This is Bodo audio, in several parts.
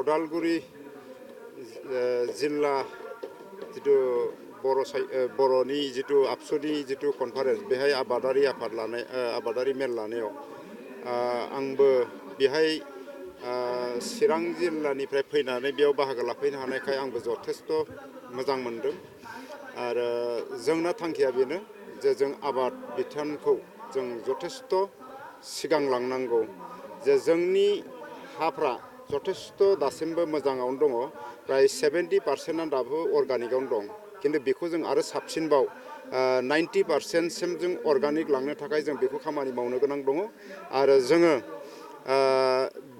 उदालगुरि जिल्ला जितु बर'नि जितु आबसुनि जितु कनफारेन्स बेहाय आबादारि आफाद लानाय आबादारि मेल लानायाव आंबो बेहाय चिरां जिल्लानिफ्राय फैनानै बेयाव बाहागो लाफैनो हानायखाय आंबो जथेस्थ' मोजां मोनदों आरो जोंना थांखिया बेनो जे जों आबाद बिथानखौ जों जथेस्थ' सिगां लांनांगौ जे जोंनि हाफ्रा जथेस्थ' दासिमबो मोजाङावनो दङ प्राय 70% दाबो अर्गानिकआवनो दं खिन्थु बेखौ जों आरो साबसिनबाव 90%सिम जों अर्गानिक लांनो थाखाय जों बेखौ खामानि मावनो गोनां दङ आरो जोङो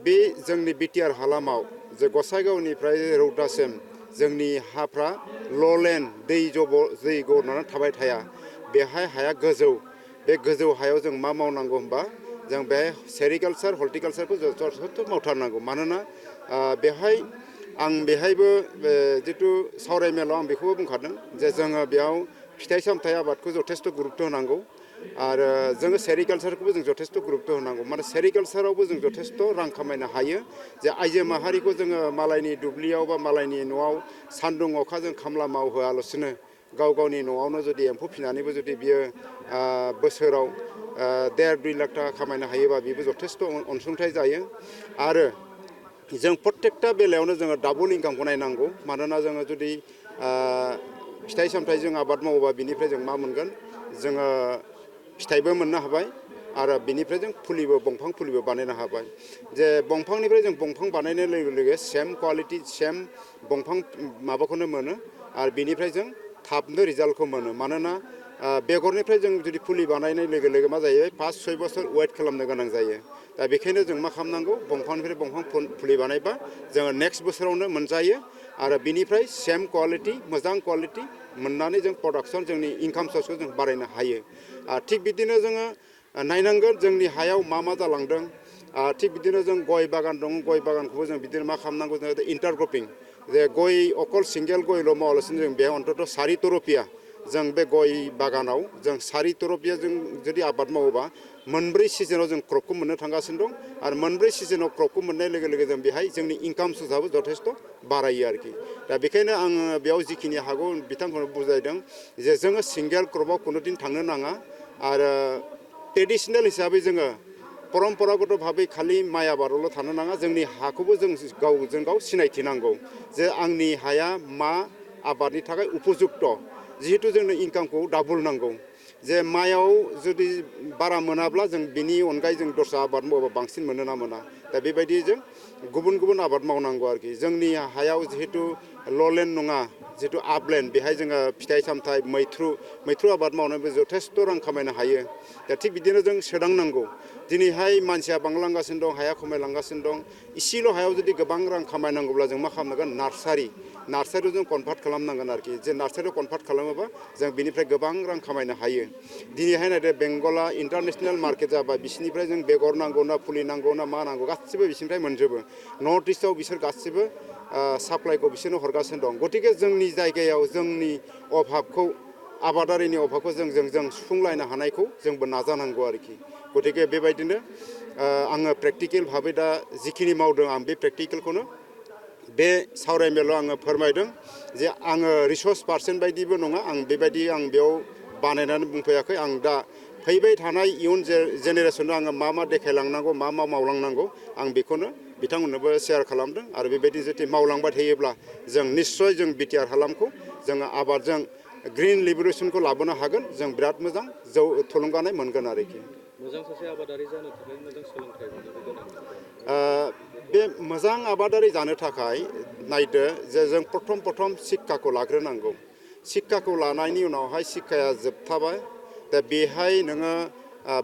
बे जोंनि बिटिआर हालामाव जे गसाइगावनिफ्राय रौतासिम जोंनि हाफ्रा ल'लेन्ड दै गनानै थाबाय थाया बेहाय हाया गोजौ बे गोजौ हायाव जों मा मावनांगौ होनबा जों बेहाय सेरिकालचार हर्टिकालचारखौ जथेस्थ' मावथारनांगौ मानोना बेहाय आं बेहायबो जितु सावरायमेलाव आं बेखौबो बुंखादों जे जोङो बेयाव फिथाइ सामथाइ आबादखौ जथेस्थ' गुरुत्त' होनांगौ आरो जोङो सेरिकालचारखौबो जों जथेस्थ' गुरुत्त' होनांगौ माने सेरिकालचारावबो जों जथेस्थ' रां खामायनो हायो जे आइजो माहारिखौ जोङो मालायनि दुब्लियाव बा मालायनि न'आव सान्दुं अखा जों खामला मावहोआलासिनो गाव गावनि न'आवनो जुदि एम्फौ फिसिनानैबो जुदि बियो बोसोराव 1.5-2 लाख थाखा खामायनो हायोबा बेबो जथेस्थ' अनसुंथाइ जायो आरो जों प्रत्येकटा बेलायावनो जोङो डाबल इनकामखौ नायनांगौ मानोना जोङो जुदि फिथाइ सामथाइ जों आबाद मावोबा बिनिफ्राय जों मा मोनगोन जोङो फिथाइबो मोननो हाबाय आरो बिनिफ्राय जों दंफां फुलिबो बानायनो हाबाय जे दंफांनिफ्राय जों दंफां बानायनाय लोगो लोगो सेम क्वालिटि सेम दंफां माबाखौनो मोनो आरो बिनिफ्राय जों थाबनो रिजाल्टखौ मोनो मानोना बेगरनिफ्राय जों जुदि फुलि बानायनाय लोगो लोगो मा जायो 5-6 बोसोर वेट खालामनो गोनां जायो दा बेखायनो जों मा खालामनांगौ दंफांनिफ्राय दंफां फुलि बानायबा जोङो नेक्स्ट बोसोरावनो मोनजायो आरो बिनिफ्राय सेम क्वालिटि मोजां क्वालिटि मोननानै जों प्रडाक्सन जोंनि इनकाम सर्सखौ जों बारायनो हायो थिग बिदिनो जोङो नायनांगोन जोंनि हायाव मा मा जालांदों थिग बिदिनो जों गय बागान दं गय बागानखौबो जों बिदिनो मा खालामनांगौ जों इन्टारक्रपिं जे गय अकल सिंगेल गयल' मावालासिनो जों बेहाय अन्तत 4 तरपिया जों बे गय बागानाव जों 4 तरपिया जों जुदि आबाद मावोबा मोनब्रै सिजनाव जों क्रपखौ मोननो थांगासिनो दं आरो मोनब्रै सिजनाव क्रपखौ मोननाय लोगो लोगो जों बेहाय जोंनि इनकाम सर्सआबो जथेस्थ' बारायो आरोखि दा बेखायनो आङो बेयाव जिखिनि हागौ बिथांमोनखौ बुजायदों जे जोङो सिंगेल क्रपआव खुनुदिन थांनो नाङा आरो ट्रेडिसनेल हिसाबै जोङो परम्परागत भाबै खालि माइ आबादावल' थानो नाङा जोंनि हाखौबो जों गावजों गाव सिनायथि नांगौ जे आंनि हाया मा आबादनि थाखाय उपजुक्त जिहेतु जोंनो इनकामखौ डाबल नांगौ जे माइयाव जुदि बारा मोनाब्ला जों बिनि अनगायै जों दस्रा आबाद मावोबा बांसिन मोनो ना मोना दा बेबायदि जों गुबुन गुबुन आबाद मावनांगौ आरोखि जोंनि हायाव जिहेतु ल'लेन्ड नङा जिहेतु आपलेन्ड बेहाय जोङो फिथाइ सामथाइ मैथ्रु आबाद मावनानैबो जथेस्थ' रां खामायनो हायो दा थिग बिदिनो जों सोदांनांगौ दिनैहाय मानसिया बांलांगासिनो दं हाया खमायलांगासिनो दं इसेल' हायाव जुदि गोबां रां खामायनांगौब्ला जों मा खालामनांगोन नार्सारियाव जों कनभार्ट खालामनांगोन आरोखि जे नार्सारियाव कनभार्ट खालामोबा जों बिनिफ्राय गोबां रां खामायनो हायो दिनैहाय नायदो बेंगला इन्टारनेसनेल मार्केट जाबाय बिसोरनिफ्राय जों बेगर नांगौ ना फुलि नांगौ ना मा नांगौ गासिबो बिसोरनिफ्राय मोनजोबो नर्थ इस्टआव बिसोर गासिबो साप्लाइखौ बिसोरनो हरगासिनो दं गतिके जोंनि जायगायाव जोंनि अभाबखौ आबादारिनि अभाबखौ जों सुफुंलायनो हानायखौ जोंबो नाजानांगौ आरोखि गतिके बेबायदिनो आङो प्रेक्टिकेल भाबै दा जिखिनि मावदों आं बे प्रेक्टिकेलखौनो बे सावरायमेलाव आङो फोरमायदों जे आङो रिसर्स पार्सन बायदिबो नङा आं बेबायदि आं बेयाव बानायनानै बुंफैयाखै आं दा फैबाय थानाय इयुन जेनेरेसनाव आङो मा मा देखायलांनांगौ मा मा मावलांनांगौ आं बेखौनो बिथांमोननोबो शेयार खालामदों आरो बेबायदि जुदि मावलांबाय थायोब्ला जों निस्सय जों बिटिआर हालामखौ जोङो आबादजों ग्रिन लिबारेसनखौ लाबोनो हागोन जों बिराद मोजां थुलुंगानाय मोनगोन आरोखि मोजां सासे आबादारि जानो थाखाय मोजां सोलोंथाइनिबो गोनांथि दं बे मोजां आबादारि जानो थाखाय नायदो जे जों प्रथम शिक्षाखौ लाग्रोनांगौ शिक्षाखौ लानायनि उनावहाय शिक्षाया जोबथाबाय दा बेहाय नोङो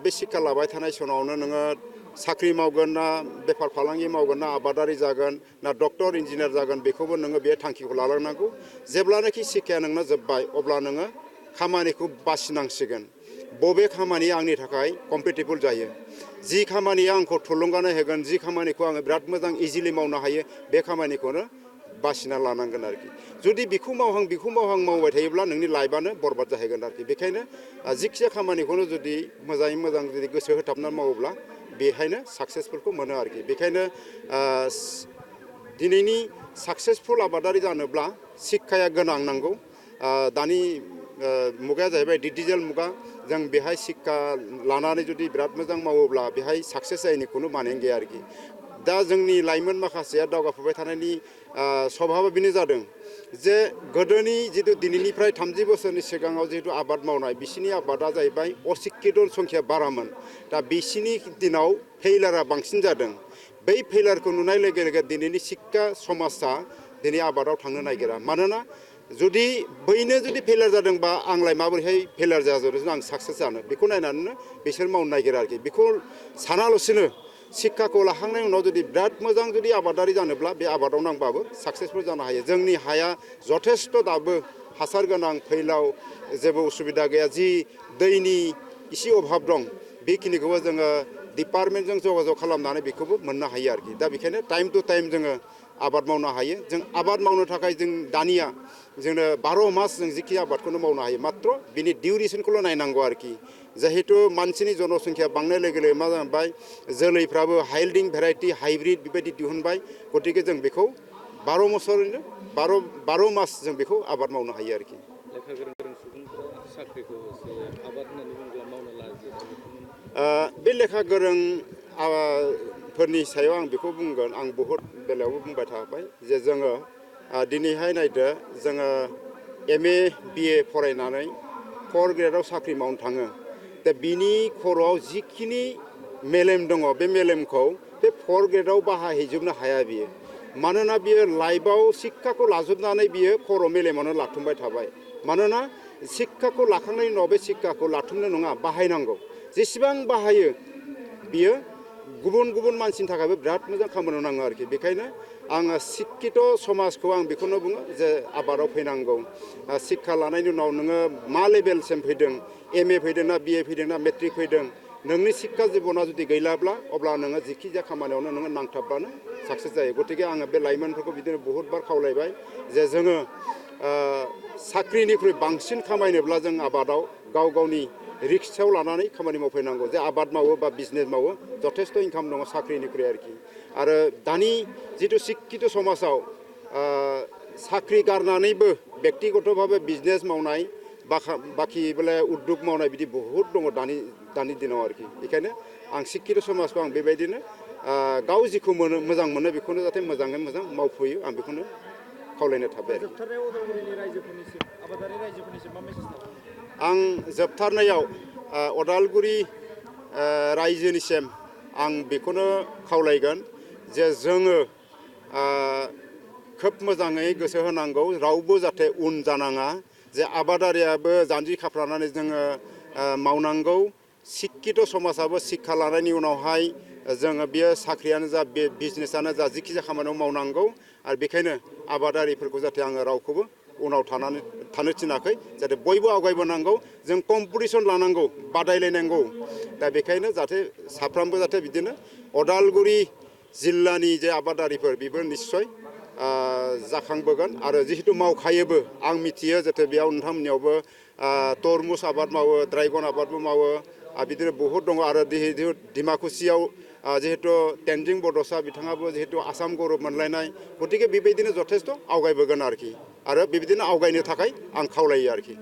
बे शिक्षा लाबाय थानाय समावनो नोङो साख्रि मावगोन ना बेफार फालांगि मावगोन ना आबादारि जागोन ना डक्टर इन्जिनियार जागोन बेखौबो नोङो बे थांखिखौ लालांनांगौ जेब्लानाखि शिक्षाया नोंना जोब्बाय अब्ला नोङो खामानिखौ बासिनांसिगोन बबे खामानिया आंनि थाखाय कम्पेटेबल जायो जि खामानिया आंखौ थुलुंगानाय होगोन जि खामानिखौ आङो बिराद मोजां इजिलि मावनो हायो बे खामानिखौनो बासिना लानांगोन आरोखि जुदि बेखौ मावहां मावबाय थायोब्ला नोंनि लाइफआनो बरबाद जाहैगोन आरोखि बेखायनो जिखिजाया खामानिखौनो जुदि मोजाङै मोजां जुदि गोसो होथाबनानै मावोब्ला बेहायनो साक्सेसफुलखौ मोनो आरोखि बेखायनो दिनैनि साक्सेसफुल आबादारि जानोब्ला शिक्षाया गोनां नांगौ दानि मुगाया जाहैबाय डिजिटेल मुगा जों बेहाय शिक्षा लानानै जुदि बिराद मोजां मावोब्ला बेहाय साक्सेस जायैनि खुनु माने गैया आरोखि दा जोंनि लाइमोन माखासेया दावगाफुबाय थानायनि सभाबा बेनो जादों जे गोदोनि जितु दिनैनिफ्राय 30 बोसोरनि सिगाङाव जितु आबाद मावनाय बिसिनि आबादा जाहैबाय अशिक्षित संख्या बारामोन दा बिसिनि दिनाव फेइलारा बांसिन जादों बै फेइलारखौ नुनाय लोगो लोगो दिनैनि शिक्षा समाजा दिनै आबादाव थांनो नागिरा मानोना जुदि बैनो जुदि फेइलार जादोंबा आंलाय माबोरैहाय फेइलार जाजोबदों आं साक्सेस जानो बेखौ नायनानैनो बिसोर मावनो नागिरा आरोखि बेखौ सानालासिनो शिक्षाखौ लाखांनायनि उनाव जुदि बिराद मोजां जुदि आबादारि जानोब्ला बे आबादाव नांबाबो साक्सेसफुल जानो हायो जोंनि हाया जथेस्थ दाबो हासार गोनां फैलाव जेबो उसुबिदा गैया जि दैनि इसे अभाब दं बेखिनिखौबो जोङो डिपार्टमेन्टजों जगाजग खालामनानै बेखौबो मोननो हायो आरोखि दा बेखायनो टाइम टु टाइम जोङो आबाद मावनो हायो जों आबाद मावनो थाखाय जों दानिया जोंनो 12 मास जों जिखि आबादखौनो मावनो हायो मात्र बिनि डिउरेसनखौल' नायनांगौ आरोखि जिहेतु मानसिनि जनसंख्या बांनाय लोगो लोगो मा जाबाय जोलैफ्राबो हाइल्डिं भेराइटि हाइब्रिद बेबायदि दिहुनबाय गतिके जों बेखौ 12 बोसोरैनो 12 मास जों बेखौ आबाद मावनो हायो आरोखि लेखा गोरों सुबुंफोरा साख्रिखौ एसे आबाद होननानै बुङोब्ला मावनो लाजियो बे लेखा गोरों फोरनि सायाव आं बेखौ बुंगोन आं बहुद बेलायावबो बुंबाय थाबाय जे जोङो दिनैहाय नायदो जोङो MA BA फरायनानै 4 ग्रेडआव साख्रि मावनो थाङो दा बिनि खर'आव जिखिनि मेलेम दङ बे मेलेमखौ बे 4 ग्रेडआव बाहायहैजोबनो हाया बियो मानोना बियो लाइफआव शिक्षाखौ लाजोबनानै बियो खर' मेलेमावनो लाथुमबाय थाबाय मानोना शिक्षाखौ लाखांनायनि उनाव बे शिक्षाखौ लाथुमनो नङा बाहायनांगौ जेसेबां बाहायो बियो गुबुन गुबुन मानसिनि थाखायबो बिराद मोजां खामानियाव नाङो आरोखि बेखायनो आङो शिक्षित समाजखौ आं बेखौनो बुङो जे आबादाव फैनांगौ शिक्षा लानायनि उनाव नोङो मा लेभेलसिम फैदों MA फैदों ना BA फैदों ना मेट्रिक फैदों नोंनि शिक्षा जिबना जुदि गैलाब्ला अब्ला नोङो जिखि जाया खामानियावनो नोङो नांथाबब्लानो साक्सेस जायो गतिके आङो बे लाइमोनफोरखौ बिदिनो बहुद बार खावलायबाय जे जोङो साख्रिनिख्रुइ बांसिन खामायनोब्ला जों आबादाव गाव गावनि रिक्सआव लानानै खामानि मावफैनांगौ जे आबाद मावो बा बिजनेस मावो जथेस्थ इनकाम दङ साख्रिनिख्रुइ आरोखि आरो दानि जितु शिक्षित समाजाव साख्रि गारनानैबो बेक्तिगतभावे बिजनेस मावनाय बाखि बेले उद्योग मावनाय बिदि बहुद दङ दानि दिनाव आरोखि बेखायनो आं शिक्षित समाजखौ आं बेबायदिनो गाव जिखौ मोजां मोनो बेखौनो जाहाथे मोजाङै मोजां मावफैयो आं बेखौनो खावलायनो थाबाय आं जोबथारनायाव अदालगुरि रायजोनिसिम आं बेखौनो खावलायगोन जे जोङो खोब मोजाङै गोसो होनांगौ रावबो जाहाथे उन जानाङा जे आबादारियाबो जानजि खाफ्रानानै जोङो मावनांगौ शिक्षित समाजाबो शिक्षा लानायनि उनावहाय जोङो बेयो साख्रियानो जा बे बिजनेसानो जा जिखि जाया खामानियाव मावनांगौ आरो बेखायनो आबादारिफोरखौ जाहाथे आङो रावखौबो उनाव थानो थिनाखै जाहाथे बयबो आवगायबोनांगौ जों कम्पिटिसन लानांगौ बादायलायनांगौ दा बेखायनो जाहाथे साफ्रोमबो जाहाथे बिदिनो अदालगुरि जिल्लानि जे आबादारिफोर बेबो निस्सय जाखांबोगोन आरो जिहेतु मावखायोबो आं मिथियो जाहाथे बेयाव नोंथांमोननियावबो तरमुज आबाद मावो ड्राइगन आबादबो मावो बिदिनो बहुद दङ आरो डिमाकुसियाव जिहेतु तेनजिं बड'सा बिथाङाबो जिहेतु आसाम गौरब मोनलायनाय गतिके बेबायदिनो जथेस्थ आवगायबोगोन आरोखि आरो बेबायदिनो आवगायनो थाखाय आं खावलायो आरोखि